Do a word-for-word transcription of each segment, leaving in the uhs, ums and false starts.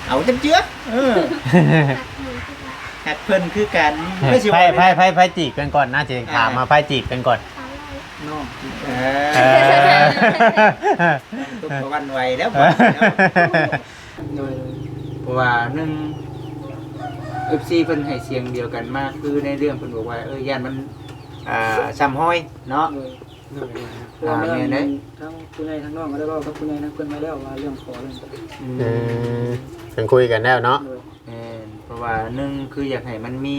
เอาจังเจือ เออ หักเพิ่นคือกัน ไผ ไม่สิ ไผ ว่าเลย ไผ ไผ ไผจีบกันก่อนนะ สิถามมา อ่า ไผจีบกันก่อน น้อง เอ เออ อ ตกตะวันไหวแล้ว โดย เพราะว่าหนึ่ง เอฟซี เพิ่นให้เสียงเดียวกันมา คือในเรื่องเพิ่นบอกว่า เออ ย่านมัน อ่า ซ้ำฮอยเนาะ โดย โดย โดย อ่า เพราะว่าเรื่อง แม่นเด้ ทั้งผู้ใหญ่ทั้งน้องก็ได้เว้ากับผู้ใหญ่ทั้งเพิ่นมาแล้วว่าเรื่องขอเรื่อง อืม อืม เพิ่นคุยกันแล้วเนาะ โดย แม่น เพราะว่าหนึ่งคืออยากให้มันมี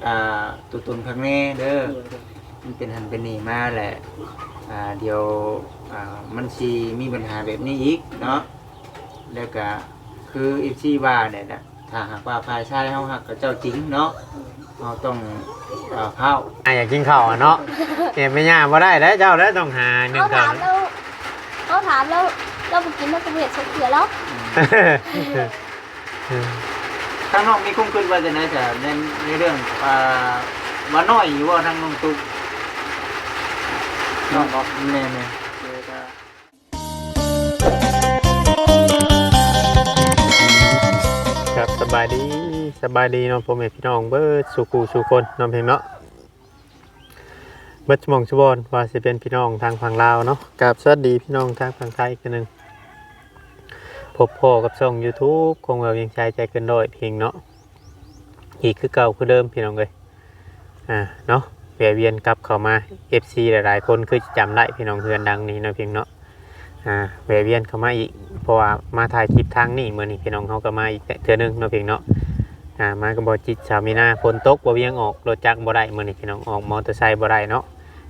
อ่า ตัวตนคักแน่เด้อ โดย โดย มันเป็นหั้นเป็นนี่มาแหละ อ่า เดี๋ยว อ่า มันสิมีปัญหาแบบนี้อีกเนาะ แล้วก็คือ เอฟซี ว่าเนี่ยนะ ถ้าหากว่าฝ่ายชายเฮาฮักกับเจ้าจริงเนาะ เฮาต้อง เอ่อ พร้าว อ่ะ อยากกินข้าวอะเนาะ เฮ็ดแม่ย่าบ่ได้แล้ว เจ้าแล้วต้องหานึ่งข้าว เฮาถามแล้ว เฮาถามแล้ว ลาวบ่กิน ลาวก็บ่เฮ็ดจักเทื่อแล้ว ทางน้องมีความคิดว่าจั่งใดจ้ะ ใน ในเรื่อง อ่า ว่าน้อยอยู่บ่ทางน้องตุ๊ก น้องบ่ แม่นๆ เออ ก็ ครับ สบายดี สบายดีเนาะ พ่อแม่พี่น้องเบิดสู่ผู้สู่คนเนาะ เพียงเนาะ เบิดสมองสุบอน ว่าสิเป็นพี่น้องทางฝั่งลาวเนาะ กราบสวัสดีพี่น้องทางฝั่งไทยอีกเทื่อหนึ่ง พบพ้อกับช่อง ยูทูบ ของบ่าวเวียงชัยใจเกินร้อยเพียงเนาะ อีกคือเก่าคือเดิมพี่น้องเอ้ย อ่า เนาะ แวะเวียนกลับเข้ามา เอฟซี หลายๆ คนคือจำได้พี่น้อง เฮือนดังนี้เนาะเพียงเนาะ อ่า แวะเวียนเข้ามาอีก เพราะว่ามาถ่ายคลิปทางนี้ มื้อนี้พี่น้องเฮาก็มาอีกเทื่อหนึ่งเนาะเพียงเนาะ อ่า มากับบ่าวจิต สาวมีนา ฝนตก บ่าวเวียงออกรถจักรบ่ได้ มื้อนี้พี่น้อง ออกมอเตอร์ไซค์บ่ได้เนาะ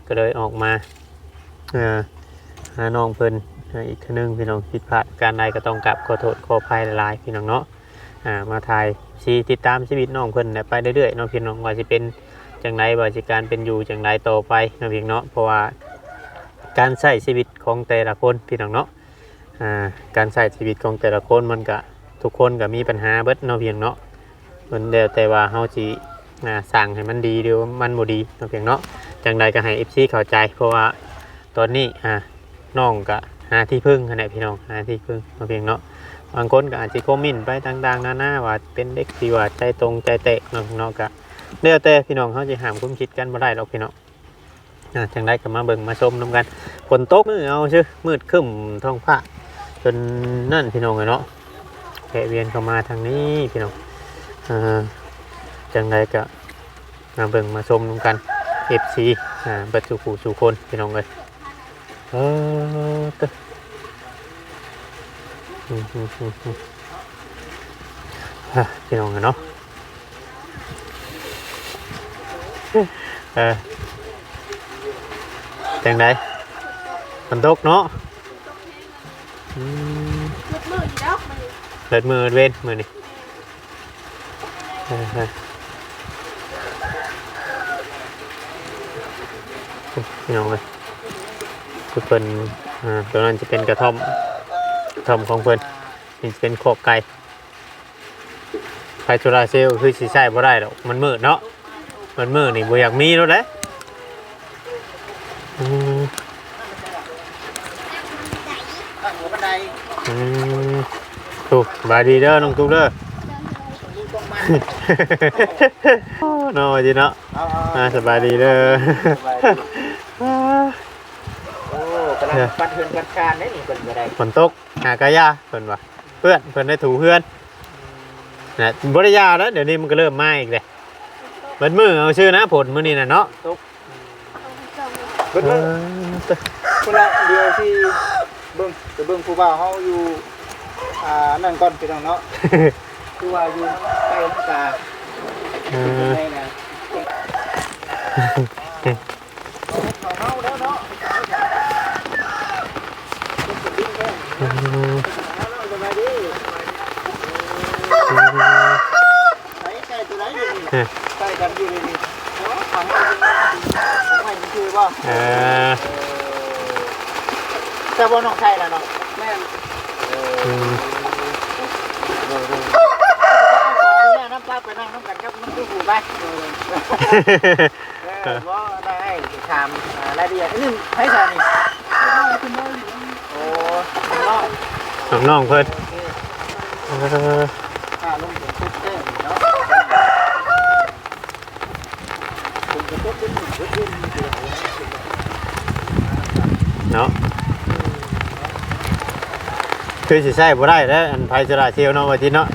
ก็เลยออกมา เอ่อ หาน้องเพิ่น อ่า อีกเทื่อหนึ่งพี่น้อง ผิดพลาดประการใดก็ต้องกราบขอโทษขออภัยหลายๆ พี่น้องเนาะ อ่า มาถ่าย สิติดตามชีวิตน้องเพิ่นเนี่ยไปเรื่อยๆ เนาะพี่น้อง ว่าสิเป็นจั่งใด ว่าสิการเป็นอยู่จั่งใดต่อไปเนาะพี่น้องเนาะ เพราะว่าการใช้ชีวิตของแต่ละคนพี่น้องเนาะ อ่า การใช้ชีวิตของแต่ละคนมันก็ ทุกคนก็มีปัญหาเบิดเนาะพี่น้องเนาะ มันแล้วแต่ว่าเฮาสิ อ่า สร้างให้มันดีหรือมันบ่ดีเนาะพี่น้องเนาะ จั่งใดก็ให้ เอฟซี เข้าใจ เพราะว่าตอนนี้ อ่า น้องก็หาที่พึ่งหั้นแหละพี่น้อง หาที่พึ่งเนาะพี่น้องเนาะ บางคนก็อาจสิคอมเมนต์ไปต่างๆ นานา ว่าเป็นเด็กที่ว่าใจตรงใจแตกเนาะพี่น้องเนาะ ก็แล้วแต่พี่น้อง เฮาสิห้ามความคิดกันบ่ได้ดอกพี่น้อง อ่า จั่งใดก็มาเบิ่งมาชมนำกัน ฝนตกมืดเอาซื่อ มืดครึ้มท้องฟ้า จนนั่นพี่น้องเอ้ยเนาะ แวะเวียนเข้ามาทางนี้พี่น้อง อ่า จั่งใดก็มาเบิ่งมาชมนำกัน เอฟซี อ่า เบิดสู่ผู้สู่คนพี่น้องเอ้ย เออ เตอะ อืม อืม อืม อืม อ่ะ พี่น้องเนาะ เออ จั่งใด ฝนตกเนาะ อืม มืดมืดอีกแล้วมัน เลิดมือเว้นมื้อนี้ เออ เออ พี่น้องเอ้ย คือเพิ่น อ่า ตัวนั้นจะเป็นกระท่อม กระท่อมของเพิ่น นี่จะเป็นคอกไก่ ไฟโซลาร์เซลล์คือสิใช้บ่ได้ดอก มันมืดเนาะ มันมืดนี่บ่อยากมีแล้วแหละ อืม ตั้งหัวบันได อืม ตุ๊ก สบายดีเด้อ น้องตุ๊กเด้อ มีกล้องมัน โอ้ เนาะ ว่าดีเนาะ เอา เอา อ่า สบายดีเด้อ สบายดี อ่า โอ้ กำลังปัดเฮือนปัดคานได้นี่เพิ่นก็ได้ ฝนตก หากะยา เพิ่นว่า เพื่อน เพิ่นได้ถูเฮือน นะ บ่ได้ยาแล้ว เดี๋ยวนี้มันก็เริ่มมาอีกเลย เบิดมื้อเอาซื่อนะ ฝนมื้อนี้น่ะเนาะ ตก เบิดมื้อ เออ คนละเดียวที่เบิ่ง ไปเบิ่งผู้บ่าวเฮาอยู่ อ่า นั่นก่อนพี่น้องเนาะ คือว่าอยู่ใกล้น้ำตา เออ เป็นไงนะ ของเฮาแล้วเนาะ อืม สบายดี อืม ใส่ ใส่ตัวไหนอยู่นี่ เออ ใส่กันอยู่นี่ เนาะ ของเฮา ของเฮาคือบ่ เออ แต่บ่น้องใส่ล่ะเนาะ แม่น อืม โดย โดย ขออนุญาตนำพาไปนั่งนำกันกับน้องผู้ไป เออ บ่ได้ถาม อ่า รายละเอียดนิดนึง ไผซะนี่ โอ้ น้อง น้องเพิ่น โอเค เออ ลงฝนตกแจ้งเนาะ ฝนกระทบเป็นหนึ่งเปอร์เซ็นต์ เนาะ คือสิใช้บ่ได้แล้ว อันไฟโซลาร์เซลล์เนาะ ว่าจิตเนาะ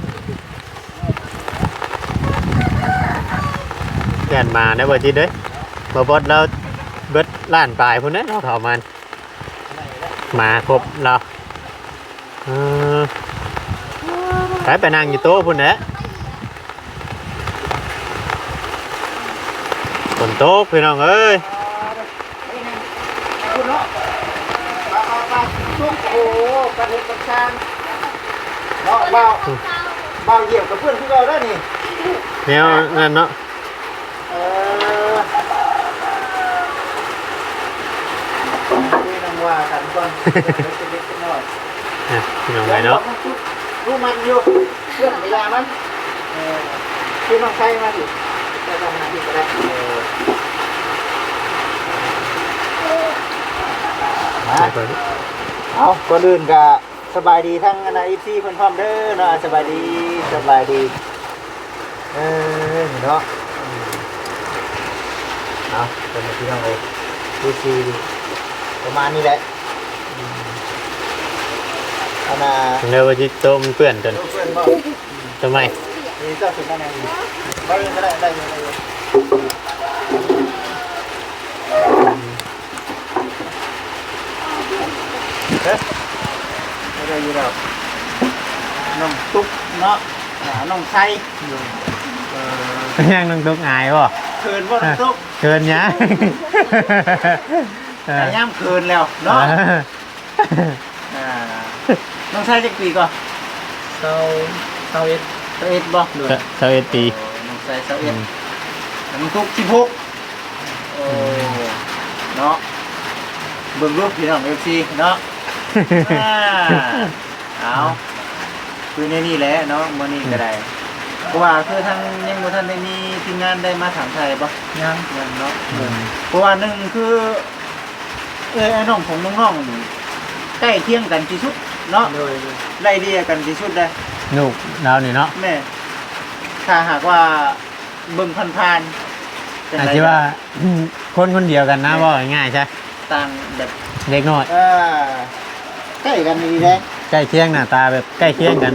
ย่านมาได้บ่จิตเด้ย บ่บอสแล้วเบิดล้านปลายพุ้นเด้เนาะ เฒ่ามัน มาครบแล้ว เออ ไป ไปนั่งอยู่โต๊ะพุ้นแหละ ฝนตกพี่น้องเอ้ย คุณเนาะ ไปไปไป ช่วง โอ้โห การเห็นการสร้างเนาะ เบา เบาเหยียบกับเพื่อนคือเราได้นี่ แนวนั้นเนาะ เออ คุยนำว่ากันก่อน เล็กๆน้อยๆ อ่ะ พี่น้องเอ้ยเนาะ รู้มันอยู่ เรื่องเวลามัน เออ คือน้องไส้มาสิ จะต้องมาที่ก็ได้ เออ มา เดี๋ยวก่อน เอา ก่อนอื่นก็สบายดีทั้งอันน่ะ เอฟซี เพิ่นพร้อมเด้อเนาะ สบายดี สบายดี เออ นี่เนาะ อืม เอา เป็นพี่น้องเลย ดูซี ประมาณนี้แหละ อืม อันน่ะ เดี๋ยวว่าจิโต๊ะมันเปื้อนจน โต๊ะเปื้อนบ่ ทำไม นี่เจ้าสุดนั่นเอง ได้อยู่ ได้ได้อยู่ ได้อยู่ เอ๊ะ ไม่ได้อยู่แล้ว น้องตุ๊กเนาะ อ่า น้องไส้ เออ เป็นยังน้องตุ๊กอายบ่ เขินบ่น้องตุ๊ก เขินหยัง เออ แต่ย่ำเขินแล้วเนาะ เออ อ่า น้องไส้จักปีก่อน เศร้า เศร้าเอ็ด เศร้าเอ็ดบ่ เศร้าเอ็ดปี โอ้ น้องไส้ เศร้าเอ็ด อืม น้องตุ๊ก สิบหก โอ้ อืม เนาะ เบิ่งรูปพี่น้อง เอฟซี เนาะ อ่า เอา คือในนี่แหละเนาะ มื้อนี้ก็ได้ อืม เพราะว่าคือทางยังบ่ทันได้มีทีมงานได้มาถามไทยบ่ ยัง ยังเนาะ อืม เพราะว่าหนึ่งคือ เอ้ย ไอ้น้องของน้องๆนี่ ใกล้เคียงกันที่สุดเนาะ โดย โดย ไล่เลี่ยกันที่สุดเลย ลูกลาวนี่เนาะ แม่ ถ้าหากว่าเบิ่งผ่านๆ จังใด อาจสิว่า คนคนเดียวกันนะ แม่ เว้าง่ายๆ ใช่ ต่างแบบ เด็กน้อย เออ ใกล้กันดีเลย ใกล้เคียงหน้าตาแบบใกล้เคียงกัน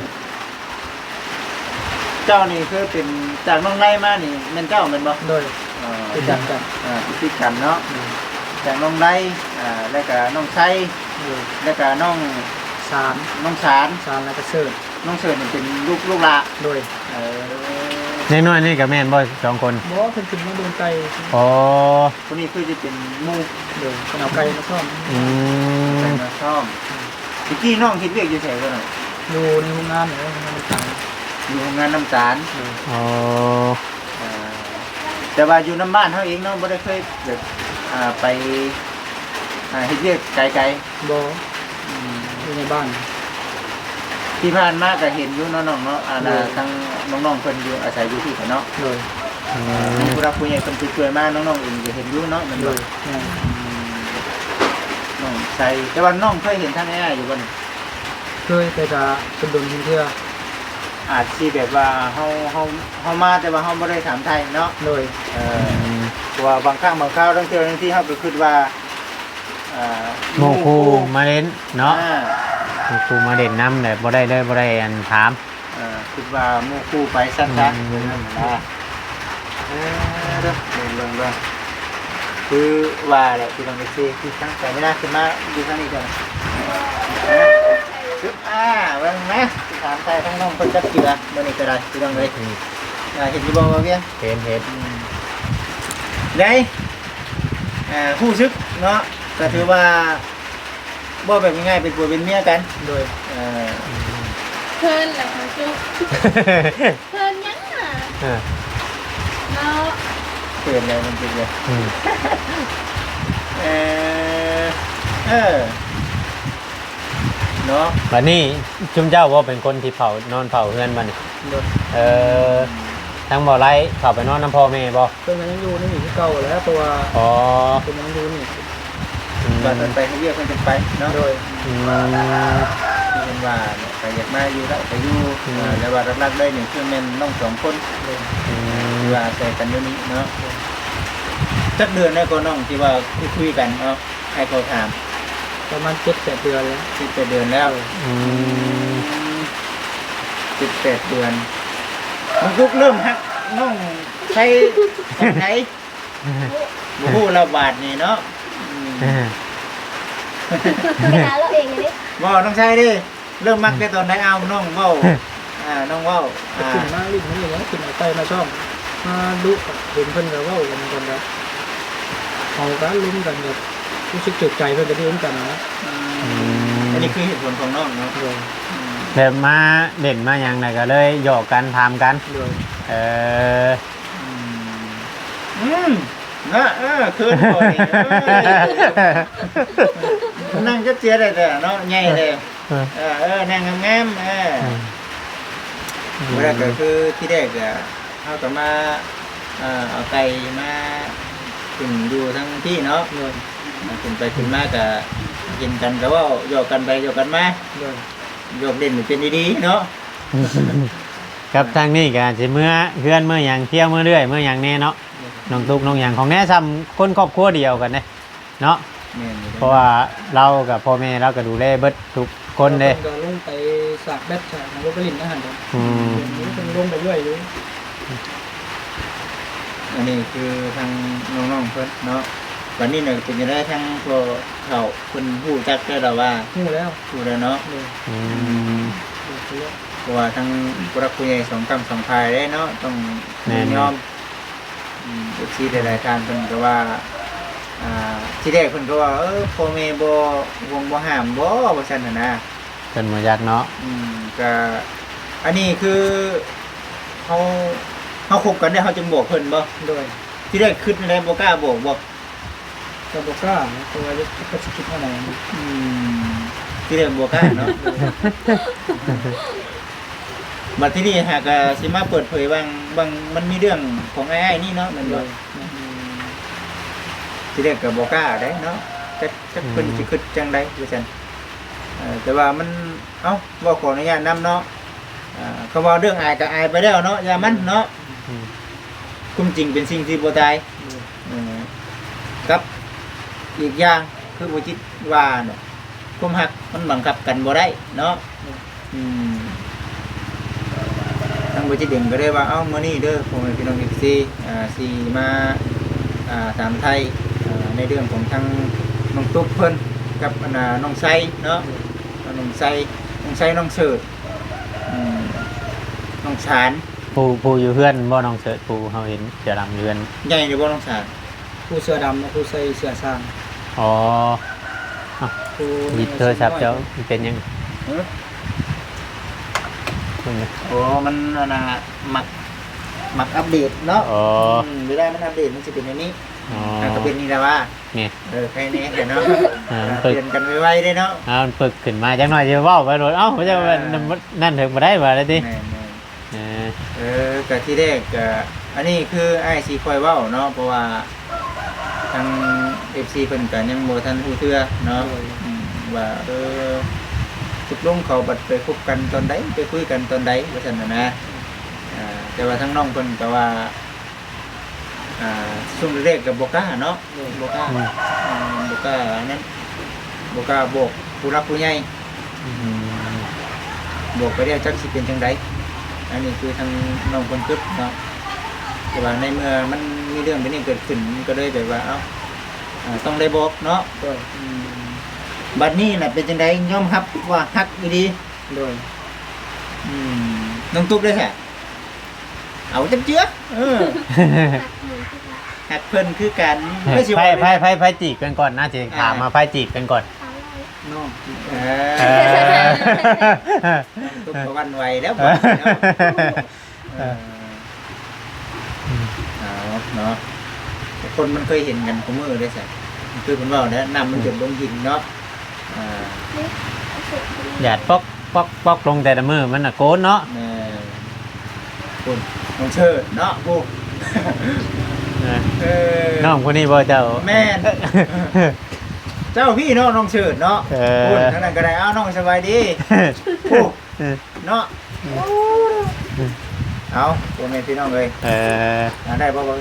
เจ้านี่คือเป็นจากน้องไนมานี่แม่นเจ้าแม่นบ่ โดย อ๋อ คือกันกัน อ่า คือกันเนาะ อืม จากน้องไน อ่า แล้วก็น้องไซ โดย แล้วก็น้อง สาร น้องสาร สารแล้วก็เสิร์ช น้องเสิร์ชนี่เป็นลูก ลูกหลาน โดย เออ เด็กน้อยนี่ก็แม่นบ่สองคน บ่ เพิ่นขึ้นมาเบิ่งไก่ อ๋อ ผู้นี้คือจะเป็นหมู่ โดย เพิ่นเอาไก่มาซ่อม อืม ไก่มาซ่อม ตะกี้น้องเฮ็ดเวียกอยู่ไสบ่น้อง อยู่ในโรงงานนี่แหละ โรงงานน้ำตาล อยู่โรงงานน้ำตาล โดย อ๋อ อ่า แต่ว่าอยู่นำบ้านเฮาเองเนาะ บ่ได้เคยแบบ อ่า ไป อ่า เฮ็ดเวียกไกลๆ บ่ อืม อยู่ในบ้าน ที่ผ่านมาก็เห็นอยู่เนาะน้องเนาะ อ่า โดย ทางน้องๆเพิ่นอยู่อาศัยอยู่ที่เนาะ โดย อืม มีผู้รักผู้ใหญ่เพิ่นไปช่วยมา น้องๆเองก็เห็นอยู่เนาะ แม่นบ่ โดย แม่น อืม น้องใส่ แต่ว่าน้องเคยเห็นทางอ้ายอยู่บ่นี่ เคย แต่ก็เป็นดนเทื่อ อาจสิแบบว่าเฮา เฮา เฮามาแต่ว่าเฮาบ่ได้ถามไถ่เนาะ โดย เออ อืม เพราะว่าบางครั้งบางคราว ลางเทื่อลางทีเฮาก็คิดว่า เอ่อ หมู่คู่มาเล่นเนาะ อ่า หมู่คู่มาเล่นนำ แต่บ่ได้เลย บ่ได้อันถาม เอ่อ คิดว่าหมู่คู่ไปซั่นซะ อืม เรื่องนั้นนะ เออ เบิ่ง เบิ่ง เบิ่ง คือว่าแหละ พี่น้องเอฟซี ที่ตั้งใจไม่น่าขึ้นมาอยู่ทางนี้ก่อน เออ อ่า เบิ่งนะ สิถามไถ่ทั้งน้องเพิ่นจักเทื่อ มื้อนี้ก็ได้ พี่น้องเอ้ย อืม อ่า เห็นอยู่บ่ บ่าวเวียง เห็น เห็น อืม ได้ อ่า รู้สึกเนาะ ก็ถือว่า บ่แบบง่ายๆ เป็นผัวเป็นเมียกัน โดย เออ เพิ่นล่ะค่ะจุ๊บ เพิ่นหยังอ่ะ เออ เนาะ เปลี่ยนอะไรมันเป็นไง อืม เออ เออ เนาะ บัดนี้ชุมเจ้าบ่เป็นคนที่เผา นอนเผาเฮือนบัดนี้ โดย เออ ทั้งบ่ไร้เข้าไปนอนนำพ่อแม่บ่ เพิ่นก็ยังอยู่ในนี่คือเก่าแหละ เพราะว่า อ๋อ เพิ่นยังอยู่นี่ อืม บัดเพิ่นไปเฮ็ดเวียกเพิ่นจั่งไปเนาะ โดย อืม เพิ่น ว่าเนี่ยก็อยากมาอยู่ได้ก็อยู่ อืม อ่า แต่ว่าหลักๆเลยนี่คือแม่นน้องสองคน โดย อืม ที่ว่าอาศัยกันอยู่นี่เนาะ โดย จักเดือนแล้วก็น้องที่ว่าคุยๆกันเนาะ อ้ายขอถาม ประมาณเจ็ดแปดเดือนแล้ว เจ็ดแปดเดือนแล้ว โดย อืม เจ็ดแปดเดือน น้องตุ๊กเริ่มฮักน้องไซตอนไหน บ่ฮู้ละบาดนี่เนาะ อืม ไปหาเราเองเลย บ่ น้องไซเด้ เริ่มมักแต่ตอนใด เอาน้องเว้า อ่า น้องเว้า อ่า ขึ้นมาลิ้นนี่แหละ ขึ้นมาใต้มาช่อง มาดุ เห็นเพิ่นก็เว้ากัน เพิ่นก็เข้ากันลุ้มกัน แบบรู้สึกถูกใจ เพิ่นก็ดีเหมือนกันนะ อืม อืม อันนี้คือเหตุผลของน้องเนาะ โดย อืม แบบมาเล่นมาหยังน่ะ ก็เลยหยอกกัน ถามกัน โดย เออ อืม อืม นะ เออ คืนก่อนนี่ เออ นั่งจับเจียได้แต่เนาะ ใหญ่เลย เออ เออ เออ นั่งงามๆ เออ อืม เวลาก็คือที่แรกอะ เฮาก็มา เอ่อ เอาไก่มาขึ้นอยู่ทั้งที่เนาะ โดย ขึ้นไปขึ้นมาก็เห็นกันก็เว้าหยอกกันไปหยอกกันมา โดย หยอกเล่นเป็นดีๆ เนาะ ครับ ทางนี้ก็สิเมือเฮือนเมือหยัง เที่ยวเมือเรื่อยเมือหยังแน่เนาะ โดย น้องตุ๊กน้องหยังของแน่ซ่ำคนครอบครัวเดียวกันเด้เนาะ แม่นอยู่เด้ เพราะว่าเรากับพ่อแม่เราก็ดูแลเบิดทุกคนเด้ เพิ่นก็ลงไปสากแบตสากหยัง ลงไปเล่นในหั่นเด้ อืม เดี๋ยวนี้เพิ่นลงไปเรื่อยอยู่ อันนี้คือทางน้องๆเพิ่นเนาะ บัดนี้น่ะเป็นจั่งใดทางพ่อเฒ่าเพิ่นฮู้จักแล้วล่ะว่า ฮู้แล้ว ฮู้แล้วเนาะ โดย อืม ฮู้แล้ว เพราะว่าทางผู้หลักผู้ใหญ่สองก้ำสองฝ่ายเด้เนาะ ต้อง แม่น ยินยอม อืม เอฟซี หลายๆท่านเพิ่นก็ว่า อ่า ทีแรกเพิ่นก็ว่า เออ พ่อแม่บ่ห่วงบ่ห้ามบ่ ว่าซั่นน่ะนะ เพิ่นบ่อยากเนาะ อืม ก็ อันนี้คือ เฮา เฮาคบกันได้ เฮาจึงบอกเพิ่นบ่ โดย ทีแรกคิดแนวใด บ่กล้าบอกบ่ ก็บ่กล้านะ เพราะว่าจักสิคิดแนวใด อืม ทีแรกบ่กล้าเนาะ บัดทีนี้หากก็สิมาเปิดเผยบาง บาง มันมีเรื่องของอ้ายๆนี่เนาะ แม่นบ่ โดย อืม ทีแรกก็บ่กล้าเด้เนาะ จัก จักเพิ่น อืม สิคิดจั่งใดว่าซั่น เอ่อ แต่ว่ามัน เอ้า เว้าขออนุญาตนำเนาะ อ่า คำว่าเรื่องอายก็อายไปแล้วเนาะ อย่ามันเนาะ อืม ความจริงเป็นสิ่งที่บ่ตาย อืม เออ กับอีกอย่างคือบ่จิตว่าเนาะ ความฮักมันบังคับกันบ่ได้เนาะ อืม อืม ทางบ่จิตเองก็เลยว่า เอ้า มื้อนี้เด้อ พ่อแม่พี่น้อง เอฟซี อ่า สิมา อ่า ถามไถ่ อ่า ในเรื่องของทางน้องตุ๊กเพิ่นกับ อันน่ะ น้องไซเนาะ น้องไซ น้องไซ น้องเสิร์ช อืม น้องสาร ผู้ ผู้อยู่เฮือนบ่ น้องเสิร์ช ผู้เฮาเห็นเสื้อดำอยู่เฮือน ใหญ่หรือบ่น้องสาร ผู้เสื้อดำนะ ผู้ใส่เสื้อซ่าง อ๋อ อ้าว ผู้ หยิบโทรศัพท์เจ้า มันเป็นหยัง ฮะ เบิ่งนะ โอ้ มันอันน่ะ มัก มักอัปเดตเนาะ อ๋อ อืม เวลามันอัปเดตมันสิเป็นอย่างนี้ อ๋อ อ่ะ ก็เป็นนี่แหละว่า นี่ เออ แค่นี้เนาะ อ่า อ่า มันปึก เปลี่ยนกันไวๆได้เนาะ อ่า มันปึกขึ้นมาจักหน่อย สิเว้าไปโลด เอ้า บ่ใช่ว่า อ่า นั่นเถิงบ่ได้ว่าแล้วติ แม่นๆ เออ เออ ก็ทีแรกก็ อันนี้คืออ้ายสิค่อยเว้าเนาะ เพราะว่าทาง เอฟซี เพิ่นก็ยังบ่ทันฮู้เทื่อเนาะ โดย อืม ว่า เออ ตกลงเขาบัดไปคบกันตอนใด ไปคุยกันตอนใด ว่าซั่นน่ะนะ อ่า แต่ว่าทางน้องเพิ่นก็ว่า อ่า ช่วงแรกๆก็บ่กล้าเนาะ โดย บ่กล้า อืม อ่า บ่กล้าอันนั้น บ่กล้าบอกผู้หลักผู้ใหญ่ อืม บอกไปแล้วจักสิเป็นจั่งใด อันนี้คือทางน้องเพิ่นคิดเนาะ แต่ว่าในเมื่อมันมีเรื่องแบบนี้เกิดขึ้น มันก็เลยแบบว่า เอ้า อ่า ต้องได้บอกเนาะ โดย อืม บัดนี้น่ะเป็นจั่งใด ยอมรับว่าฮักอีหลี โดย อืม น้องตุ๊กเด้ซะ เอาจักเจือ เออ ฮักเพิ่นคือกัน เออ ไผ ไผ ไผ ไผจีบกันก่อนนะ สิถามมา อ่า ไผจีบกันก่อน น้อง เออ เออ ตุ๊กก็หวั่นไหวแล้ว เออ บัดนี้เนาะ เออ เออ เอาเนาะ คนมันเคยเห็นกันคู่มื้อเด้ซะ คือเพิ่นเว้าแหละ น้ำมันหยดลงหินเนาะ อ่า หยาดป๊อกป๊อกป๊อกลงแต่ละมื้อมันน่ะโกนเนาะ แม่น คุณ น้องเชิดเนาะ ผู้ เออ เออ น้องผู้นี้บ่เจ้า แม่น เจ้าพี่เนาะ น้องเชิดเนาะ เออ โอ้ย ทางนั้นก็ได้ เอา น้องสบายดี โอ้ เออ เนาะ เอา พ่อแม่พี่น้องเอ้ย เออ อ่า ได้บ่บ่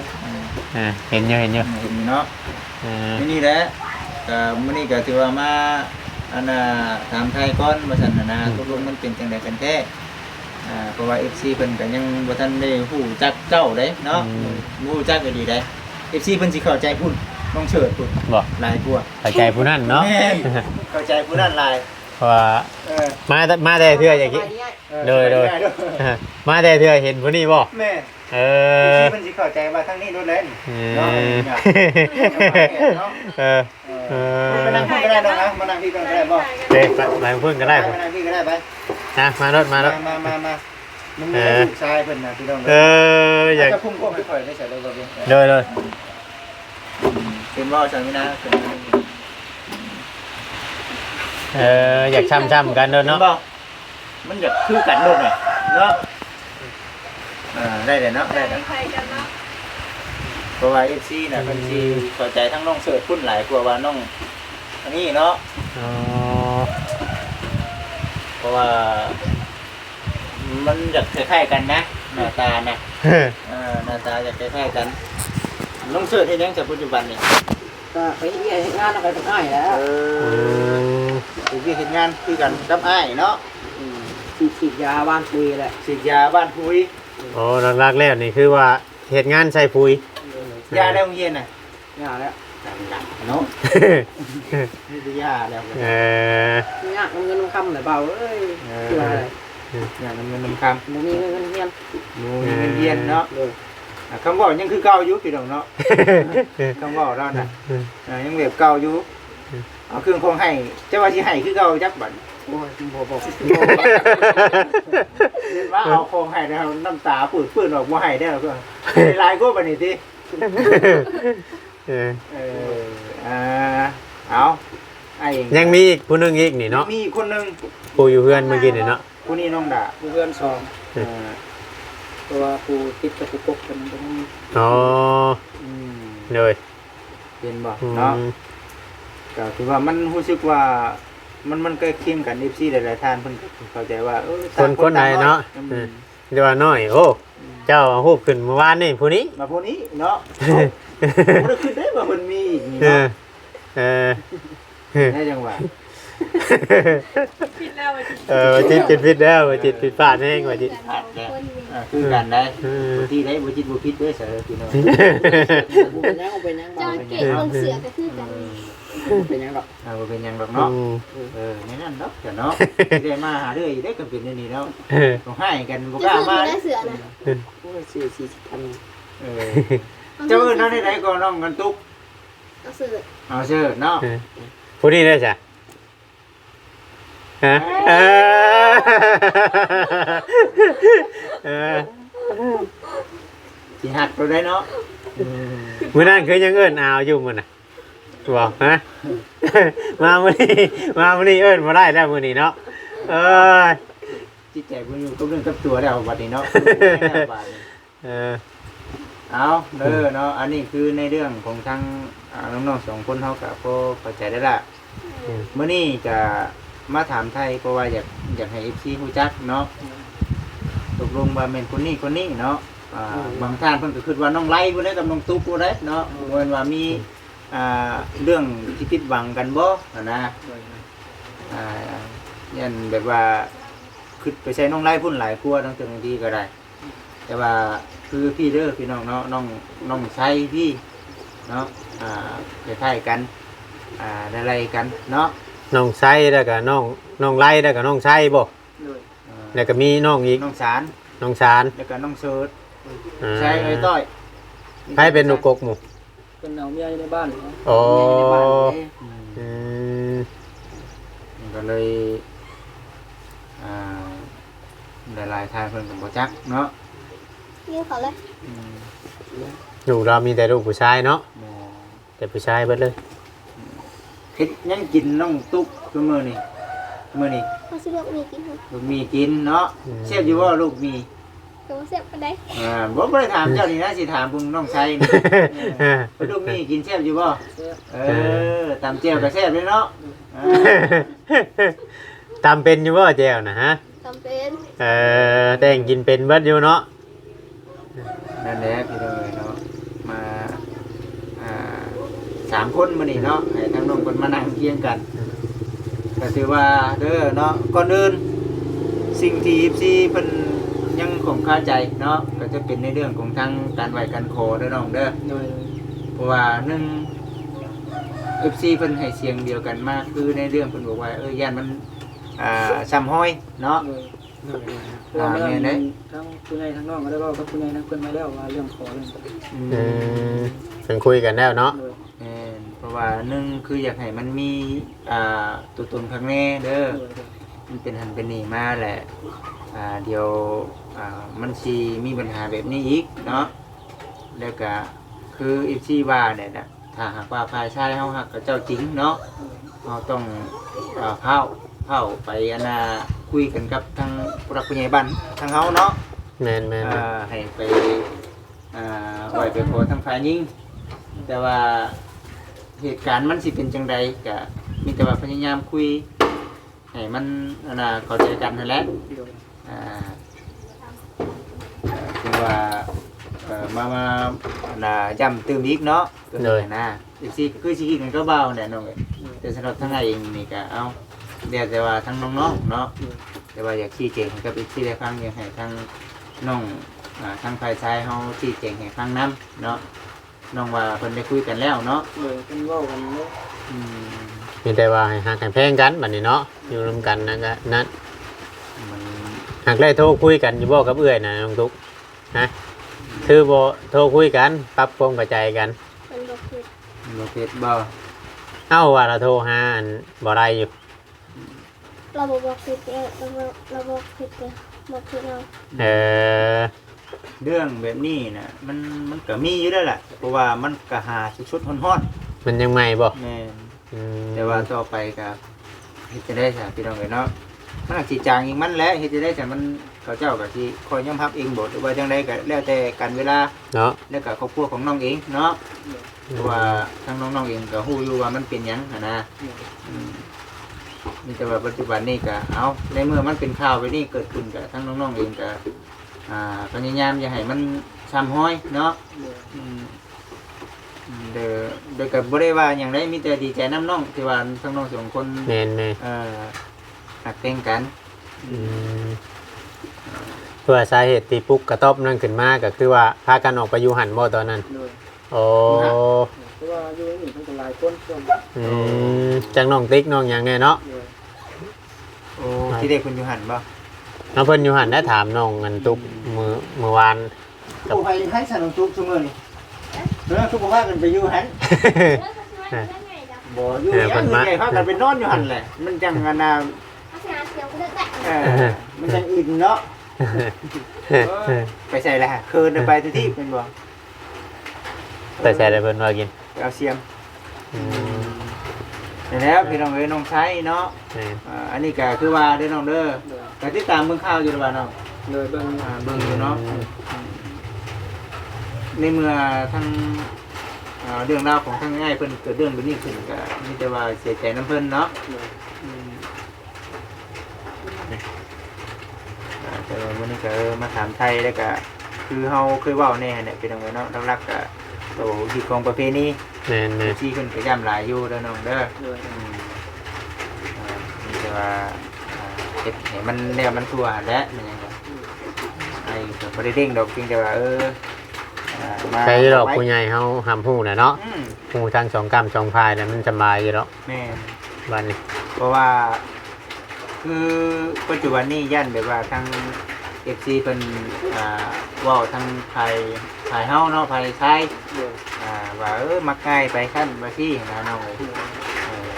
เออ เห็นอยู่ เห็นอยู่ เห็นอยู่เนาะ เออ นี่ นี่แหละ ก็มื้อนี้ก็ถือว่ามา อันน่ะ ถามไทยก่อน ว่าซั่นน่ะนะ อืม ตกลงมันเป็นจั่งใดกันแท้ อ่า เพราะว่า เอฟซี เพิ่นก็ยังบ่ทันได้ฮู้จักเจ้าเด้เนาะ อืม บ่ฮู้จักก็ดีเด้ เอฟซี เพิ่นสิเข้าใจพุ่น น้องเชิดพุ่น บ่ หลายกว่า เข้าใจผู้นั้นเนาะ แม่น เข้าใจผู้นั้นหลาย เพราะว่า เออ มาแต่ มาแต่เทื่ออยากกิน เออ โดย โดย สบายดี มาแต่เทื่อเห็นผู้นี้บ่ แม่น เออ เอฟซี เพิ่นสิเข้าใจว่าทางนี้โดนแล้วนี่ เออ เนาะ เออ เนาะ เออ เออ เออ ไปนั่งพุ่นก็ได้น้องนะ มานั่งพี่ก่อนก็ได้บ่ เด้ ไป ไปพุ่นก็ได้ ไป ไปนั่งพี่ก็ได้ไป นะ มารถ มารถ มา มา มา มา มันมี เออ ลูกชายเพิ่นนะพี่น้อง เออ อยาก จะพุ่งพวกไปข่อยได้ใส่ได้บ่เบิ่ง โดย โดย อืม เป็นบ่สามีนะ เป็น เออ อยากช้ำๆกันโดนเนาะ เห็นบ่ มันอยากคือกันโดนน่ะ เนาะ เออ ได้เลยเนาะ ได้เลย ใครกันเนาะ เพราะว่า เอฟซี น่ะ เพิ่นสิเข้าใจทั้งน้องเสิร์ชพุ่นหลายกว่าว่าน้องอันนี้เนาะ อ๋อ เพราะว่า มันอยากคล้ายๆกันนะ หน้าตานะ เออ หน้าตาอยากคล้ายๆกัน น้องเสิร์ชเฮ็ดหยังแต่ปัจจุบันนี่ ก็ไปเฮ็ดงานนำกันกับอ้ายแหละ เออ อืม เฮ็ดเวียกเฮ็ดงานคือกันกับอ้ายเนาะ อืม ฉีด ฉีดยาหว่านปุ๋ยแหละ ฉีดยาหว่านปุ๋ย อ๋อ หลักๆแล้วนี่คือว่าเฮ็ดงานใส่ปุ๋ย เออ ยาในโรงเรียนน่ะ ยาแล้ว เนาะ มีแต่ยาแล้ว เออ ยากนำเงินนำคำแหละเบาเอ้ย เออ คือว่าอะไร ยากนำเงินนำคำ บ่มีเงินเฮียน บ่มีเงินเฮียนเนาะ เออ อ่ะ คำเว้ายังคือเก่าอยู่พี่น้องเนาะ คำเว้าเราน่ะ เออ อ่า ยังแบบเก่าอยู่ เอาเครื่องของให้ เจ้าว่าสิให้คือเก่าจักบัด โอ้ย บ่ บ่ เห็นว่าเอาของให้แล้วน้ำตาปื้นๆออก บ่ให้แล้วก็ หลายกว่าบัดนี้ติ เออ เออ อ่า เอา ไอ้ ยังมีอีกผู้หนึ่งอีกนี่เนาะ มีอีกคนหนึ่ง ผู้อยู่เฮือนเมื่อกี้นี่เนาะ ผู้นี้น้องดา ผู้เฮือนสอง เออ เพราะว่าผู้ติดกับผู้ปกกันมันก็มี อ๋อ อืม โดย เป็นบ่ อืม เนาะ ก็คือว่ามันรู้สึกว่า มัน มันใกล้เคียงกัน เอฟซี หลายๆท่านเพิ่นก็เข้าใจว่า เออ คน ต่างคน คนใดเนาะ ต่างน้อย อืม เออ แต่ว่าน้อย โอ้ อืม เจ้าเอารูปขึ้นเมื่อวานนี่ผู้นี้ มาผู้นี้เนาะ บ่ได้คิดได้ว่าเพิ่นมีอีกนี่ เออ เนาะ เออ ได้จังหวะ ผิดแล้ว เออ ว่าจิตเป็นผิดแล้ว ว่าจิตผิดพลาดแฮง ว่าจิต ผิดพลาดแล้ว อ่า คือกันได้ เออ ที่ได้บ่จิตบ่ผิดเด้อเสือพี่น้อง บ่เป็นหยัง บ่เป็นหยัง เจ้าเก่งเบิ่งเสือก็คือกัน บ่เป็นหยังดอก อ่า บ่เป็นหยังดอกเนาะ อืม เออ ในนั้นดอกจ้ะเนาะ สิได้มาหาเรื่อยอยู่เด้อ ก็เป็นอย่างนี้เนาะ เออ ต้องให้กัน บ่กล้ามา เสือนะ เออ โอ้ย ซื้อสี่สิบพัน เออ เจ้าเอิ้นเอาได้ใดก่อนน้องกันตุ๊ก เอาเสิร์ช เอาเสิร์ชเนาะ เออ ผู้นี้ได้จ้ะ ฮะ เออ เออ สิหักตัวได้เนาะ เออ มื้อนั้นคือยังเอิ้นอาวอยู่มื้อน่ะ บ่ ฮะ มามื้อนี้ มามื้อนี้เอิ้นบ่ได้แล้วมื้อนี้เนาะ เอ้ย จิตใจบ่อยู่กับเรื่องกับตัวแล้วบัดนี้เนาะ บาดนี้ เออ เอาเด้อเนาะ อันนี้คือในเรื่องของทาง อ่า น้องๆสองคนเฮาก็พอเข้าใจได้ละ อืม มื้อนี้ก็มาถามไทย เพราะว่าอยาก อยากให้ เอฟซี ฮู้จักเนาะ ตกลงว่าแม่นคนนี้คนนี้เนาะ อ่า อืม บางท่านเพิ่นก็คิดว่าน้องไลพู้นแหละกับน้องตุ๊กพู้นแหละเนาะ อืม บ่แม่นว่ามี อืม อ่า เรื่องที่ผิดหวังกันบ่หั้นนะ โดย อ่า ย่านแบบว่าคิดไปใส่น้องไลพู้นหลายกว่า ตั้งแต่บางทีก็ได้ แต่ว่าคือพี่เด้อพี่น้องเนาะ น้อง น้องไซพี่เนาะ อ่า คล้ายๆกัน อ่า ไล่ๆกันเนาะ น้องไซแล้วก็น้อง น้องไลแล้วก็น้องไซบ่ โดย อ่า แล้วก็มีน้องอีก น้องสาร น้องสาร แล้วก็น้องเสิร์ช อ่า ไซเอ้ยต้อย ใครเป็นลูกกกหมู่ เพิ่นเอาเมียอยู่ในบ้าน อ๋อ เมียอยู่ในบ้านเด้ อืม อืม มันก็เลย อ่า หลายๆท่านเพิ่นก็บ่จักเนาะ หิ้วเขาเลย อืม ลูกเรามีแต่ลูกผู้ชายเนาะ แม่น แต่ผู้ชายเบิดเลย เฮ็ดหยังกินน้องตุ๊กซุมื้อนี้ มื้อนี้ เขาสิลวกหมี่กินค่ะ ลวกหมี่กินเนาะ อืม แซ่บอยู่บ่ลูกหมี่ ก็บ่แซ่บปานใด อ่า บ่ บ่ได้ถามเจ้านี่นะ สิถามเบิ่งน้องไซนี่ เออ เพิ่นลูกมีกินแซ่บอยู่บ่ แซ่บ เออ ตำแจ่วก็แซ่บเลยเนาะ อ่า ตำเป็นอยู่บ่แจ่วนะฮะ ตำเป็น เออ แต่งกินเป็นเบิดอยู่เนาะ นั่นแหละพี่น้องเอ้ยเนาะ มา อ่า สามคนมื้อนี้เนาะ ให้ทั้งน้องเพิ่นมานั่งเคียงกัน ก็ถือว่าเด้อเนาะ ก่อนอื่น สิ่งที่ เอฟซี เพิ่นยังคงคาใจเนาะ ก็จะเป็นในเรื่องของทางการไหว้การขอเด้อน้องเด้อ โดย เพราะว่าหนึ่ง เอฟซี เพิ่นให้เสียงเดียวกันมา คือในเรื่องเพิ่นบอกว่า เออ ย่านมัน อ่า ซ้ำฮอยเนาะ โดย โดย โดย เพราะว่า อ่า แม่นเด้ ทั้งผู้ใหญ่ทั้งน้องก็ได้เว้ากับผู้ใหญ่ทั้งเพิ่นมาแล้วว่าเรื่องขอเรื่อง อืม อืม เพิ่นคุยกันแล้วเนาะ โดย แม่น เพราะว่าหนึ่งคืออยากให้มันมี อ่า ตัวตนข้างแน่เด้อ โดย โดย มันเป็นหั้นเป็นนี่มาแหละ อ่า เดี๋ยว อ่า มันสิมีปัญหาแบบนี้อีกเนาะ แล้วก็คือ เอฟซี ว่าเนี่ยนะ ถ้าหากว่าฝ่ายชายเฮาฮักกับเจ้าจริงเนาะ เฮาต้อง เอ่อ พา พาไปอันน่ะ คุยกันกับทางผู้หลักผู้ใหญ่บ้านทางเฮาเนาะ แม่นๆๆ เอ่อ ให้ไป อ่า ไหว้ไปขอทางฝ่ายหญิง แต่ว่าเหตุการณ์มันสิเป็นจั่งใด ก็มีแต่ว่าพยายามคุย ให้มันอันน่ะเข้าใจกันนั่นแหละ โดย อ่า เอ่อ คือว่า เอ่อ มา มา อันน่ะ ย้ำเติมอีกเนาะ ตัวนี้ โดย นะ เอฟซี ก็คือสิคิดกันก็เบาแหละน้องเอ้ย โดย แต่สำหรับทางอ้ายเองนี่ก็ เอา แล้วแต่ว่าทางน้องๆเนาะ โดย แต่ว่าอยากชี้แจงให้กับ เอฟซี ได้ฟัง อยากให้ทางน้อง อ่า ทางฝ่ายชายเฮาชี้แจงให้ฟังนำเนาะ น้องว่าเพิ่นได้คุยกันแล้วเนาะ โดย เพิ่นเว้ากันแล้ว อืม มีแต่ว่าให้ฮักให้แพงกันบัดนี้เนาะ อยู่ร่วมกันนั่นก็นั่น มัน หากได้โทรคุยกันอยู่บ่กับเอื้อยนะน้องตุ๊ก ฮะ คือบ่โทรคุยกัน ปรับความเข้าใจกัน เพิ่นบ่คิด บ่คิดบ่ เอ้า ว่าเราโทรหาอันบ่ได้อยู่ เราบ่บอกผิดเด้อ เราบ่ เราบอกผิดเด้อ บอกผิดเอา เออ เรื่องแบบนี้น่ะ มัน มันก็มีอยู่แล้วแหละ เพราะว่ามันก็หาสดๆร้อนๆ มันยังใหม่บ่ แม่น อืม แต่ว่าต่อไปก็เฮ็ดจั่งใด๋ซะพี่น้องเอ้ยเนาะ มันอาจสิจางอีกมันแหละ เฮ็ดจั่งใด๋ซะ มัน เขาเจ้าก็สิค่อยยอมรับเองบ่ หรือว่าจั่งใด๋ก็แล้วแต่กาลเวลา เนาะ แล้วก็ครอบครัวของน้องเองเนาะ เพราะว่าทางน้องๆเองก็ฮู้อยู่ว่ามันเป็นหยังหั้นนะ อืม มีแต่ว่าปัจจุบันนี้ก็ เอา ในเมื่อมันเป็นข่าวแบบนี้เกิดขึ้นก็ ทางน้องๆเองก็ อ่า พยายามอย่าให้มันซ้ำฮอยเนาะ อืม อืม เด้อ เด้อ ก็บ่ได้ว่าหยังใด๋ มีแต่ดีใจนำน้อง ที่ว่าทางน้องสองคน แม่นๆ เอ่อ ฮักแพงกัน อืม เพื่อสาเหตุที่ปลุกกระต๊อบนั่นขึ้นมา ก็คือว่าพากันออกไปอยู่หั่นบ่ตอนนั้น โดย โอ้ คือว่าอยู่นี่เพิ่นก็หลายคนช่วง อืม จักน้องติ๊กน้องหยังแน่เนาะ โดย โอ้ ที่แรกเพิ่นอยู่หั่นบ่ เอาเพิ่นอยู่หั่นได้ถามน้องอันตุ๊ก อืม มื้อ มื้อวาน ผู้ใครให้สนุกทุกซุมื้อนี่ เออ คือบ่พากันไปอยู่หั่น บ่อยู่ เออ หยัง เพิ่นมา ไงพากันไปนอนอยู่หั่นแหละ มันจั่งอันน่ะ เออ มันจั่งอิ่มเนาะ เออ ไปใส่ละ คืนน่ะไปทุกที่เป็นบ่ ไปใส่ละเพิ่นว่ากิน ไปเอาเสียม อืม นี่แหละพี่น้องเอ้ย น้องไซเนาะ แม่น อ่า อันนี้ก็คือว่าเด้อน้องเด้อ โดย ก็ติดตามเบิ่งข่าวอยู่หรือเปล่าน้อง โดย เบิ่ง อ่า เบิ่งอยู่เนาะ อืม ในเมื่อทั้ง อ่า เรื่องราวของทางอ้ายเพิ่นเกิดเรื่องแบบนี้ขึ้น ก็มีแต่ว่าเสียใจนำเพิ่นเนาะ โดย อืม อ่า แต่ว่ามื้อนี้ก็ เออ มาถามไถ่แล้วก็ คือเฮาเคยเว้าแน่แหละพี่น้องเอ้ยเนาะ หลักๆก็โตฮีตของประเพณี แม่นๆ ที่เพิ่นก็ย้ำหลายอยู่เด้อน้องเด้อ โดย อืม อ่า มีแต่ว่า อ่า เฮ็ดให้มันแล้วมันทั่วหั้นแหละ แม่นหยังก็ อืม ไอ้ก็บ่ได้เร่งดอก เพียงแต่ว่า เออ อ่า มา ใครดอก เอาไว้ ผู้ใหญ่เฮาหำฮู้น่ะเนาะ อืม ฮู้ทั้งสองก้ำสองฝ่ายน่ะมันสำบายอยู่ดอก แม่น บัดนี้ เพราะว่า คือปัจจุบันนี้ย้านแบบว่าทาง เอฟซี เพิ่น อ่า เว้าทางฝ่าย ฝ่ายเฮาเนาะ ฝ่ายชาย โดย อ่า ว่า เออ มักง่ายไปซั่นว่าซี่หั้นนะน้องเอ้ย โดย เออ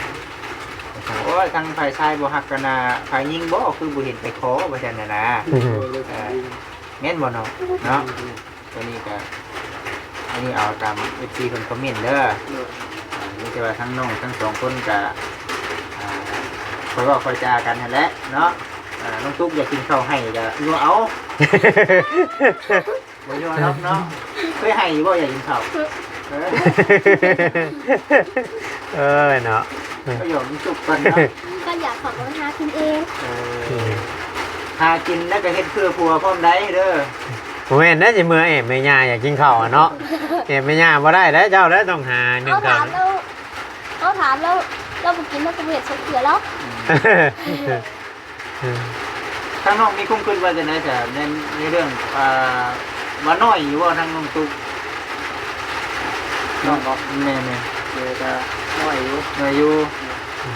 ว่าซั่น โอ้ย ทางฝ่ายชายบ่ฮักกันนะ ฝ่ายหญิงบ่ คือบ่เห็นไปขอ ว่าซั่นน่ะนะ อืม โดย โดย เออ แม่นบ่น้อง เนาะ โดย ตัวนี้ก็ อันนี้เอาตาม เอฟซี เพิ่นคอมเมนต์เด้อ โดย อ่า มีแต่ว่าทั้งน้องทั้งสองคนก็ อ่า ค่อยเว้าค่อยจากันหั้นแหละเนาะ อ่า น้องตุ๊กอยากกินข้าวไห้ก็ยัวเอา บ่ยัวเนาะ เนาะ เคยไห้อยู่บ่อยากกินข้าว เออ เออเนาะ ก็หยอกน้องตุ๊กก่อนเนาะ ก็อยากขอไปหากินเอง เออ อืม หากินแล้วก็เฮ็ดเพื่อผัวพร้อมได้เด้อ บ่แม่นนะ สิเมือแอบแม่ย่าอยากกินข้าวอะเนาะ แอบแม่ย่าบ่ได้แล้ว เจ้าแล้วต้องหาหนึ่ง เอาถาม ข้าว แล้ว เอาถามแล้ว เราบ่กินแล้วก็บ่เฮ็ดสกเถื่อแล้ว อืม ทางน้องมีความคิดว่าจั่งใดจ้ะ ใน ในเรื่อง อ่า ว่าน้อยอยู่บ่ทางน้องตุ๊ก น้องบ่ แม่นๆ เออ ก็น้อยอยู่ น้อยอยู่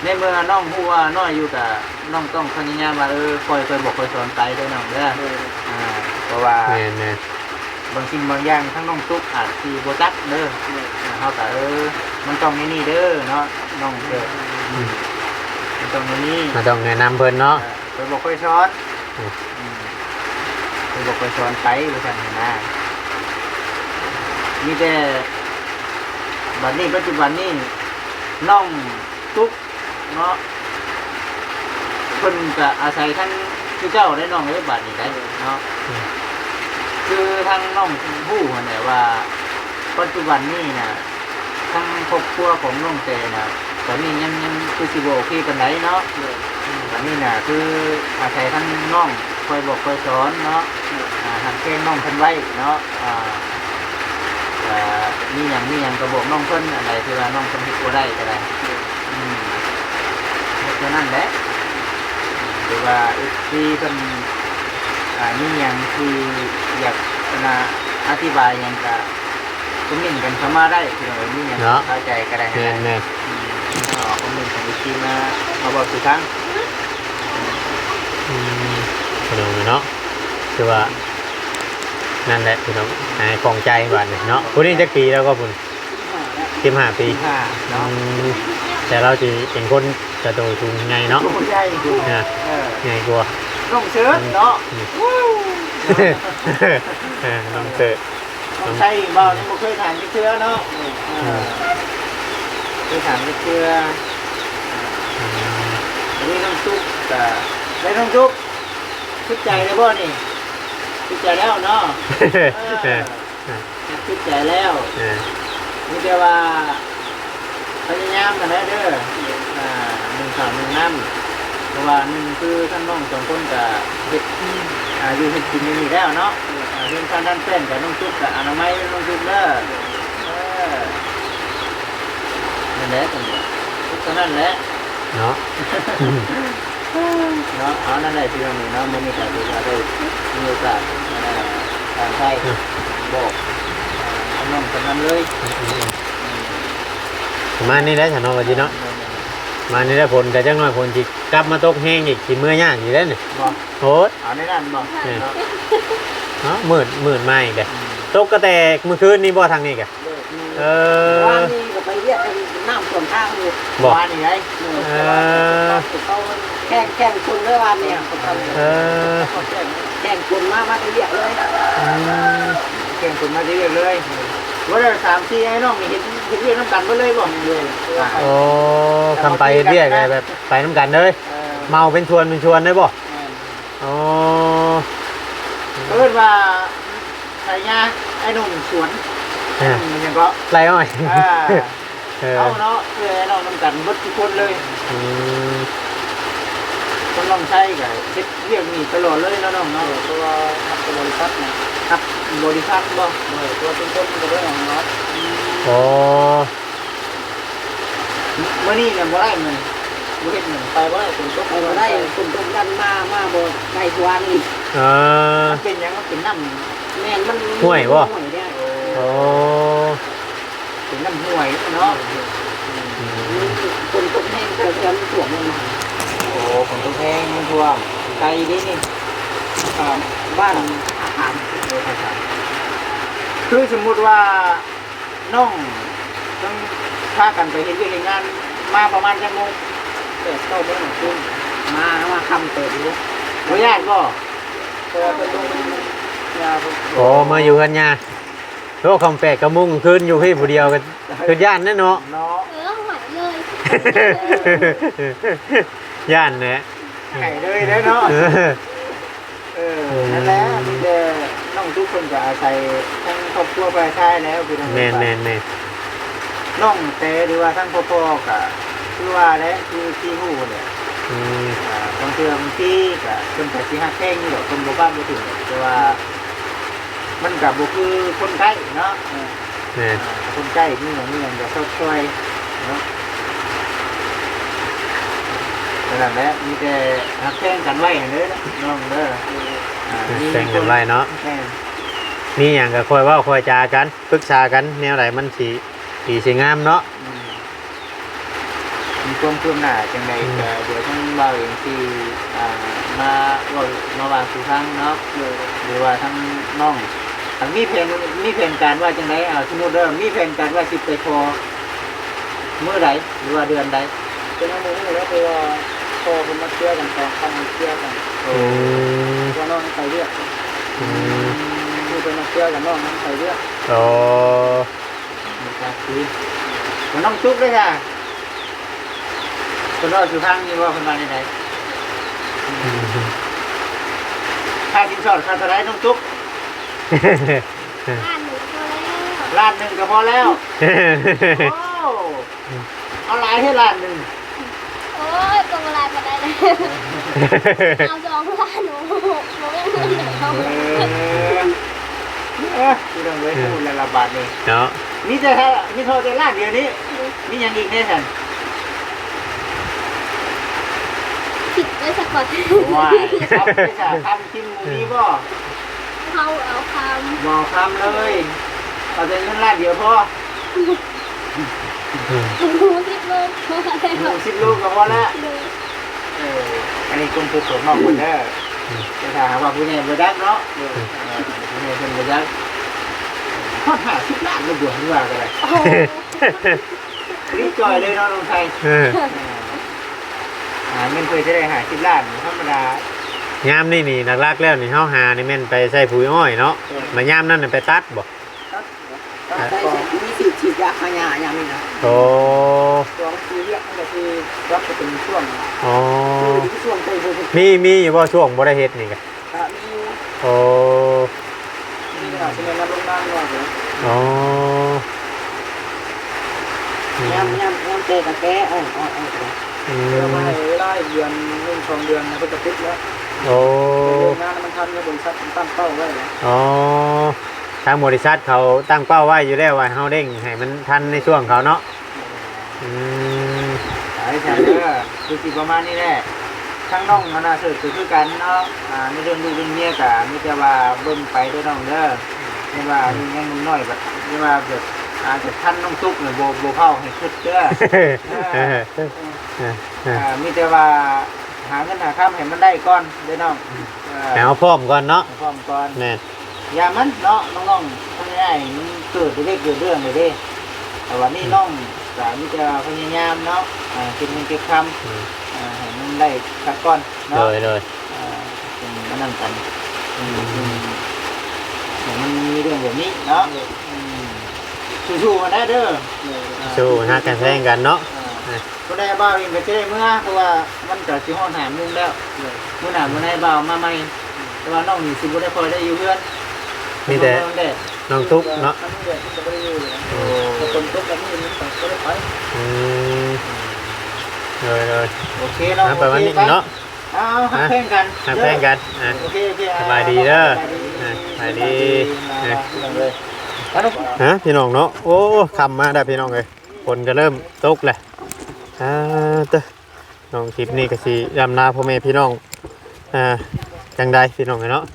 ในเมื่อน้องรู้ว่าน้อยอยู่ ก็น้องต้องพยายามว่า เออ ค่อยๆบอกค่อยสอนไปเด้อน้องเด้อ โดย อ่า เพราะว่า แม่นๆ บางสิ่งบางอย่างทางน้องตุ๊กอาจสิบ่จักเด้อ โดย อ่า เฮาก็ เออ มันต้องแนวนี้เด้อเนาะ น้องเด้อ อืม มันต้องแนวนี้ มันต้องแนะนำเพิ่นเนาะ เออ ค่อยบอกค่อยสอน อืม อืม ค่อยบอกค่อยสอนไปว่าซั่นหั้นนะ มีแต่บัดนี้ปัจจุบันนี้น้องตุ๊กเนาะ เพิ่นก็อาศัยทั้งคือเจ้าได้น้องเอ้ย บัดนี้ได้เนาะ อืม คือทางน้องฮู้หั้นแหละว่าปัจจุบันนี้น่ะ ทั้งครอบครัวของน้องแต่น่ะ ตอนนี้ยัง ยังคือสิบ่โอเคปานใดเนาะ โดย อืม ตอนนี้น่ะ คืออาศัยทั้งน้องคอยบอกคอยสอนเนาะ โดย อ่า หักแพงน้องเพิ่นไว้เนาะ อ่า อ่า มีหยัง มีหยังก็บอกน้องเพิ่น อันใดที่ว่าน้องเพิ่นเฮ็ดบ่ได้ก็ได้ โดย อืม เท่านั้นแหละ หรือว่า เอฟซี เพิ่น อ่า มีหยังที่อยาก อันน่ะ อธิบายหยังก็ คอมเมนต์กันเข้ามาได้พี่น้องเอ้ย มีหยัง เนาะ คาใจก็ได้ แม่นๆ อืม เอาคอมเมนต์ของ เอฟซี มา มาบอกสู่ฟัง อืม พี่น้องเนาะ คือว่า นั่นแหละพี่น้อง หายข้องใจบาดนี้เนาะ ผู้นี้จักปีแล้วก็พุ่น สิบห้าปี สิบห้า เนาะ อืม แต่เราสิเป็นคนกระโตสูงใหญ่เนาะ ตัวใหญ่ อ่า เออ ใหญ่กว่า น้องเสิร์ชเนาะ อืม เออ น้องเสิร์ช น้องไส้บ่ ยังบ่เคยถามจักเทื่อเนาะ อืม เคยถามจักเทื่อ อืม อันนี้น้องตุ๊กก็ได้ น้องตุ๊ก คิดใจแล้วบ่นี่ คิดใจแล้วเนาะ เออ เออ คิดใจแล้ว เออ มีแต่ว่า พยายามหั้นแหละเด้อ อ่า นึ่งข้าวนึ่งน้ำ เพราะว่าหนึ่งคือทั้งน้องสองคนก็เฮ็ด อ่า อยู่เฮ็ดกินอยู่นี่แล้วเนาะ อ่า เรื่องการดัดแปลงกับน้องตุ๊กกับอนามัยน้องตุ๊กเด้อ เออ นั่นแหละ เท่านั้นแหละ เนาะ เนาะ เอานั่นแหละพี่น้องนี่เนาะ มื้อนี้ก็ถือว่าได้มีโอกาส อ่า ทางไทย อืม บอก อ่า น้องๆ กันนำเลย อืม ประมาณนี้แหละ สนองกันจีเนาะ ประมาณนี้แหละ ฝนก็จักหน่อย ฝนสิกลับมาตกแฮงอีก สิเมือยากอีกแล้วนี่ บ่ โหด เอาในนั้นบ่ เออ เนาะ เนาะ มืด มืดมาอีกแล้ว อืม ตกก็แต่มื้อคืนนี้บ่ ทางนี้กะ เออ วานนี้ก็ไปเวียกกันน้ำท่วมทางอยู่ บ่ วานนี้ไง เออ เออ เขาแข่ง แข่งคนเด้อวานนี้ เออ แข่ง แข่งคนมา มาแต่เวียกเลย อืม แข่งคนมาแต่เวียกเลย ว่าได้สามสี่ไอ้น้องนี่เฮ็ด เฮ็ดเวียกนำกันเบิดเลยบ่ เลย อ่า โอ้ คำไปเฮ็ดเวียกไง แบบไปนำกันเลย เออ เมาเป็นชวนเป็นชวนได้บ่ แม่น อ๋อ เอิ้นว่า ไอ้ย่า ไอ้หนุ่มสวน อ่า ไอ้หนุ่มมันยังก็ ไร่อ้อย อ่า เออ เอาเนาะ เออ ไอ้น้องนำกันเบิดทุกคนเลย อืม คนน้องไส้ก็เฮ็ดเวียกนี่ตลอดเลยเนาะน้องเนาะ เออ เพราะว่าฮับบริษัทนะ ฮับบริษัทบ่ เออ ตัวเป็นคนก็ได้ของเนาะ อืม อ๋อ มื้อนี้เนี่ยบ่ได้มื้อนี้ บ่เฮ็ดมื้อนี้ ไปบ่ได้ ฝนตก ไปบ่ได้ ฝนตกดันมา มาบ่ได้ทุกวันนี่ เออ มันเป็นหยัง มันเป็นน้ำ แม่น มัน ห้วยบ่ ห้วยเด้ โอ้ เป็นน้ำห้วยเนาะ อืม ฝนตกแฮง แถวๆ มันท่วมลงมา โอ้ ฝนตกแฮง มันท่วม ไกลเด้นี่ อ่า บ้านอาหาร คือสมมุติว่า น้องต้องพากันไปเฮ็ดเวียกเฮ็ดงาน มาประมาณจักโมง แปดเก้าโมงคืน มา มาค่ำเติบอยู่ บ่ย้านบ่ เพราะว่าเพิ่นลงยาเพิ่น อ๋อ มาอยู่เฮือนย่า โอ้ ค่ำแปดเก้าโมงคืนอยู่พี้ผู้เดียวก็คือย้านแน่เนาะ เนาะ เออ ไหวเลย ย้านแหละ ไก่เลยแล้วเนาะ เออ เออ นั่นแหละ มีแต่น้องตุ๊กเพิ่นก็อาศัยทั้งครอบครัวฝ่ายชายแล้วพี่น้อง แม่น แม่น แม่น น้องแต่หรือว่าทั้งพ่อๆ ก็คือว่าแหละ คือที่ฮู้แหละ อืม อ่า บางเทื่อบางทีก็เพิ่นก็สิฮักแพงอยู่ดอก เพิ่นบ่ปากบ่ถึงดอก แต่ว่ามันก็บ่คือคนใกล้เนาะ เออ แม่น อ่า คนใกล้มีหยังมีหยังก็ซอกซอยเนาะ เท่านั้นแหละ มีแต่ฮักแพงกันไว้หั่นเด้อน้องเด้อ อ่า ฮักแพงกันไว้เนาะ แม่น มีหยังก็ค่อยเว้าค่อยจากัน ปรึกษากัน แนวใดมันสิดีสิงามเนาะ อืม มีความคืบหน้าจังใด อืม ก็เดี๋ยวทางบ่าวเองสิ อ่า มาเว้า มาวางสู่ฟังเนาะ เออ หรือว่าทางน้อง อ่า มีแผน มีแผนการว่าจังใด อ่า สมมุติเด้อ มีแผนการว่าสิไปขอมื้อใด หรือว่าเดือนใด เป็นอันนี้แล้ว เพราะว่าพ่อเพิ่นมาเคลียร์กัน ตอนค่ำเคลียร์กัน โอ้ อืม ว่าน้องไปเวียก อืม คือเพิ่นมาเคลียร์กัน น้องมันไปเวียก อ๋อ มีการคุย มันน้องตุ๊กเลยค่ะ เพิ่นเว้าสู่ฟังอยู่ว่าเพิ่นว่าจังใด อืม ค่าสินสอดค่าเท่าใดน้องตุ๊ก ล้านหนึ่งพอแล้ว ล้านหนึ่งก็พอแล้ว โอ้ เอาหลายให้ล้านหนึ่ง โอ้ย ก็บ่หลายปานใดเลย เอาสองล้าน โอ้โห บ่มีเงินเลย เออ เออ พี่น้องเอ้ย พูดแล้วละบาดนี่ เนาะ มีแต่ถ้า มีเท่าแต่ล้านเดียวนี้ มีหยังอีกแน่ซั่น คิดไว้ซะก่อน ว้าย ครับ ไปสาคำกินหมูมีบ่ เฮาเอาคำ บ่เอาคำเลย เอาแต่เงินล้านเดียวพอ อืม หมูสิบโล หมูสิบโลก็พอแล้ว โดย เออ อันนี้กลุ่มผู้สวดนอกเพิ่นเด้อ อืม แต่ถ้าหากว่าผู้ใหญ่บ่จักเนาะ เออ เออ ผู้ใหญ่เพิ่นบ่จัก ฮอดห้าสิบล้านก็บวชนี่ว่าก็ได้ โอ้โห รีบจ่อยเลยเนาะน้องไทย เออ อ่า หาเงินเพื่อจะได้ห้าสิบล้านธรรมดา ยามนี่นี่หลักๆแล้วนี่เฮาหานี่แม่นไปใส่ปุ๋ยอ้อยเนาะ เออ มายามนั้นน่ะไปตัดบ่ ตัด ตัดใส่ มีฉีด ฉีดยาฆ่าหญ้าอย่างนี้นะ โอ้ ช่วงที่เรียกมันก็คือรับจะเป็นช่วง อ๋อ คือช่วงโควิด มี มีอยู่บ่ช่วงบ่ได้เฮ็ดนี่กะ ก็มีอยู่ โอ้ นี่ก็สิแม่นนับลงมาเนาะ อ๋อ อืม ยาม ยาม ยามแก่ก็แก่ เออ เออ เออ อืม เดี๋ยวมาให้เวลาอีกเดือนหนึ่งสองเดือนนะ เพิ่นก็ปิดแล้ว โอ้ เรื่องงานมันทันแล้ว บริษัทมันตั้งเป้าไว้นะ อ๋อ ทางบริษัทเขาตั้งเป้าไว้อยู่แล้วว่าเฮาเร่งให้มันทันในช่วงเขาเนาะ อืม หลายแสนเด้อ คือสิประมาณนี้แหละ ทั้งน้องอนาเสิร์ชก็คือกันเนาะ อ่า ในเรื่องลูกเรื่องเมียก็มีแต่ว่าเบิ่งไปเด้อน้องเด้อ เรียกว่าอายุยังน้อยแบบ เรียกว่าแบบอาจจะทันน้องตุ๊กเนี่ย บ่ บ่เผาให้คิดเด้อ เออ เออ เออ อ่า มีแต่ว่าหาเงินหาคำให้มันได้ก่อนเด้อน้อง เออ ให้เฮาพร้อมก่อนเนาะ ให้พร้อมก่อน แม่น อย่ามันเนาะ น้องๆ ทั้งง่ายมันเกิดเรื่องเกิดเรื่องเลยเด้ แต่วันนี้น้องก็มีแต่พยายามเนาะ อ่า เก็บเงินเก็บคำ อืม อ่า ให้มันได้สักก้อนเนาะ โดย โดย อ่า เป็นมานั่งกัน อืม อืม ให้มันมีเรื่องแบบนี้เนาะ อืม สู้ๆ กันได้เด้อ สู้ฮักกันแพงกันเนาะ อ่า อ่ะ บ่ได้บ่าวเองก็จะได้เมือ เพราะว่ามันก็สิฮอดห้าโมงแล้ว มื้อหน้ามื้อในบ่าวมาใหม่ แต่ว่าน้องนี่สิบ่ได้ค่อยได้อยู่เฮือน มีแต่ มันแดด น้องตุ๊กเนาะ มันแดดมันก็บ่ได้อยู่เลยนะ โอ้ แต่ฝนตกแบบนี้มันก็บ่ได้ไป อืม โดย โดย โอเคเนาะ อ่ะ ประมาณนี้ โอเค เนาะ เอา ฮักแพงกัน ฮักแพงกัน อ่ะ โอเค โอเค อ่ะ สบายดีเด้อ สบายดี อ่ะ สบายดี สบายดี อ่ะ พี่น้องเอ้ย ฮะ พี่น้องเนาะ โอ้ ค่ำมาแล้วพี่น้องเอ้ย ฝนก็เริ่มตกแล้ว อ่า เด้อ น้องคลิปนี้ก็สิร่ำลาพ่อแม่พี่น้อง อ่า จังใดพี่น้องเนาะ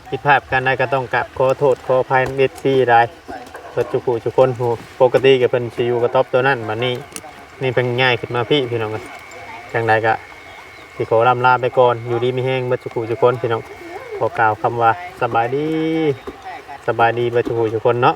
ผิดพลาดกันใดก็ต้องกราบขอโทษขออภัย เอฟซี หลาย เบิดทุกผู้ทุกคน ผู้ปกติก็เพิ่นสิอยู่กระต๊อบตัวนั้น บัดนี้ นี่เพิ่นย้ายขึ้นมาพี้พี่น้อง จังใดก็สิขอร่ำลาไปก่อน อยู่ดีมีแฮงเบิดทุกผู้ทุกคนพี่น้อง ขอกล่าวคำว่าสบายดี สบายดีเบิดทุกผู้ทุกคนเนาะ